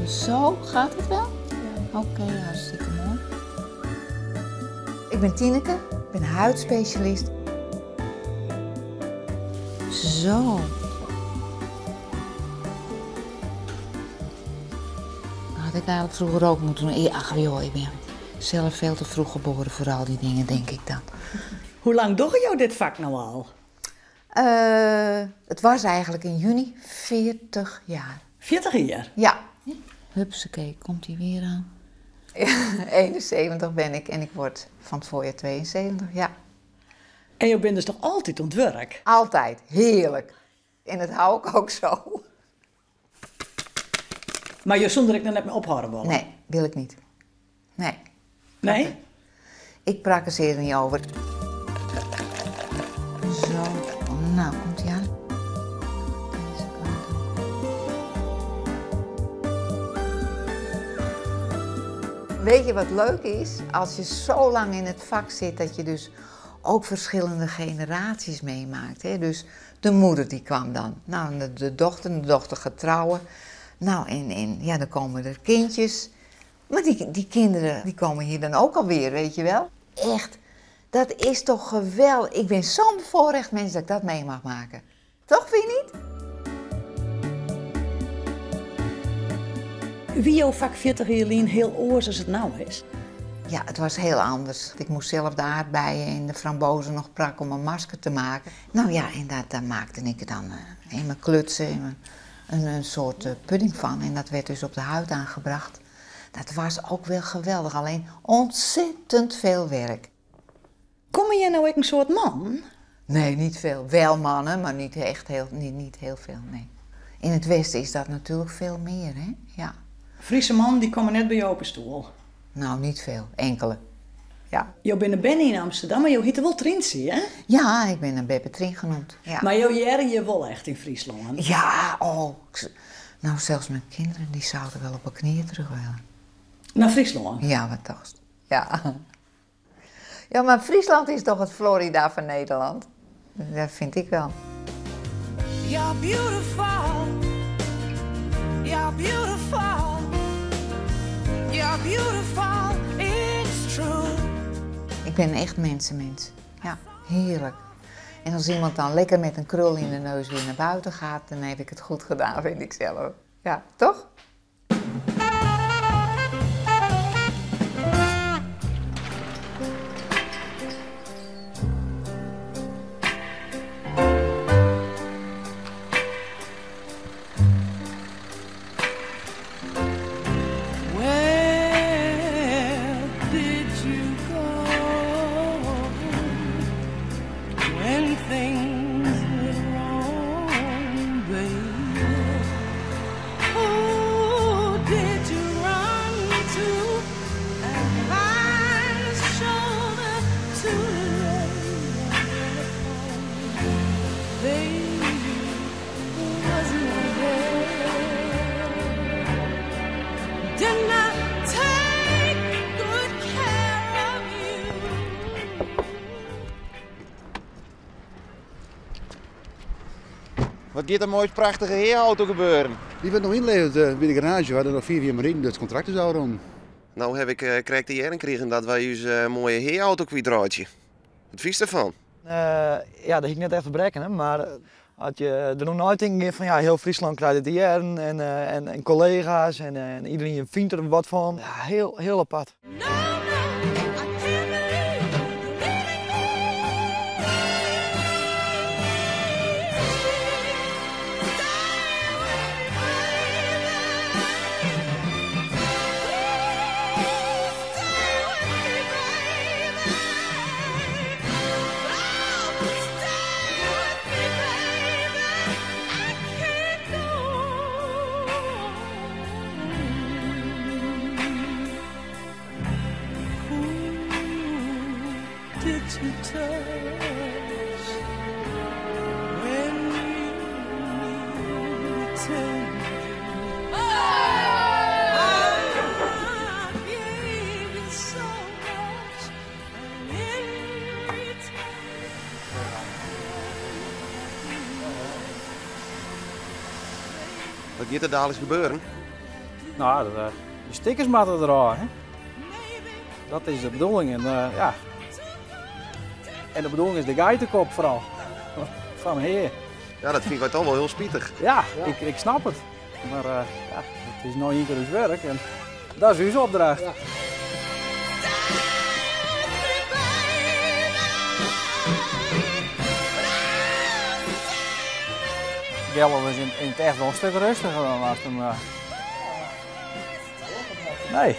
Zo, gaat het wel? Ja. Oké, hartstikke mooi. Ik ben Tineke, ik ben huidspecialist. Zo. Dat had ik eigenlijk vroeger ook moeten doen. Ach joh, ik ben zelf veel te vroeg geboren voor al die dingen, denk ik dan. Hoe lang doe jou dit vak nou al? Het was eigenlijk in juni 40 jaar. 40 jaar? Ja. Hupsakee, komt hij weer aan. 71 ben ik en ik word van het voorjaar 72, ja. En je bent dus toch altijd aan het werk? Altijd, heerlijk. En dat hou ik ook zo. Maar je zonder ik dan net mee ophouden willen? Nee, wil ik niet. Nee. Nee? Ik prakkezeer er niet over. Zo, nou komt hij aan. Deze kant op. Weet je wat leuk is? Als je zo lang in het vak zit dat je dus ook verschillende generaties meemaakt. Hè? Dus de moeder die kwam dan. Nou, de dochter gaat trouwen. Nou, en ja, dan komen er kindjes. Maar die kinderen die komen hier dan ook alweer, weet je wel. Echt, dat is toch geweldig. Ik ben zo'n bevoorrecht mens dat ik dat mee mag maken. Toch, vind je niet? Wie jouw vak 40 jaar heel oors als het nou is? Ja, het was heel anders. Ik moest zelf de aardbeien en de frambozen nog prakken om een masker te maken. Nou ja, en daar maakte ik dan in mijn klutsen en een soort pudding van. En dat werd dus op de huid aangebracht. Dat was ook wel geweldig, alleen ontzettend veel werk. Kom je nou ook een soort man? Nee, niet veel. Wel mannen, maar niet echt heel, niet heel veel, nee. In het Westen is dat natuurlijk veel meer, hè? Ja. Friese man, die komen net bij jou op een stoel. Nou, niet veel. Enkele. Ja. Je bent een Benny in Amsterdam, maar je heette wel Trintsie, hè? Ja, ik ben een Beppe Trien genoemd. Ja. Maar jou jaren je wel echt in Friesland? Ja, oh. Nou, zelfs mijn kinderen die zouden wel op hun knieën terug willen. Naar Friesland? Ja, wat toch. Ja. Ja, maar Friesland is toch het Florida van Nederland? Dat vind ik wel. You're beautiful. You're beautiful. You're beautiful. It's true. Ik ben echt mensenmens. Ja, heerlijk. En als iemand dan lekker met een krul in de neus weer naar buiten gaat, dan heb ik het goed gedaan, vind ik zelf. Ja, toch? Wat gaat er mooie prachtige heerauto gebeuren? Die werd nog ingeleverd bij de garage. We hadden nog 4 jaar maar in, dus het contract is al rond. Nou heb ik krijg de jaren gekregen dat wij onze mooie heerauto kwijtraadje. Wat vies ervan? Ja, dat heb ik net even berekenen, maar had je er nog nooit in van ja, heel Friesland krijgt het jaren en collega's en iedereen vindt er wat van. Ja, heel, heel apart. You touch when you need to. I gave you so much, and in return. Wat gaat er dadelijk gebeuren? No, de stikkers moatte derôf, hè. Dat is de bedoeling en ja. En de bedoeling is de geitekop foaral. Fan hea. Ja, dat fine wy toch wol hiel spitich. Ja, ik snap it. Mar ja, it is no ien kear ús wurk en dat is ús opdracht. Ja. Gellof is yn it echt wol in stik rêstiger dan ast him. Nee.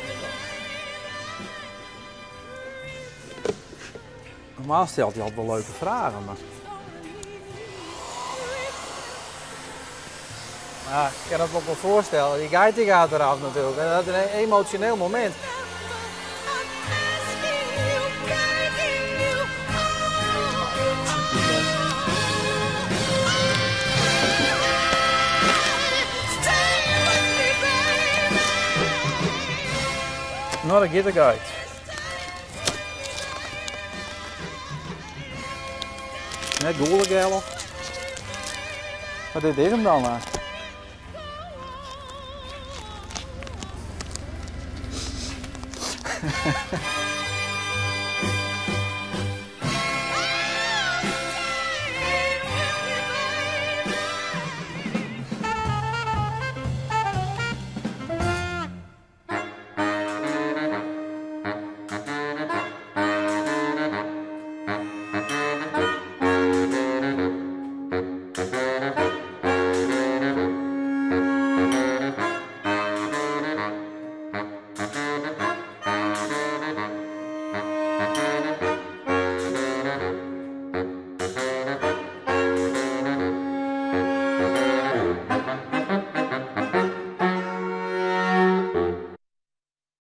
Normaal stelt hy altyd wol leuke fragen, mar. Ja, ik kin it my wol foarstelle. Dy geit dy gaat derôf natuerlik. En dat is in emosjoneel momint. No, dêr giet de geit. Net gûle Gellof. Mar dit is him dan. Hè.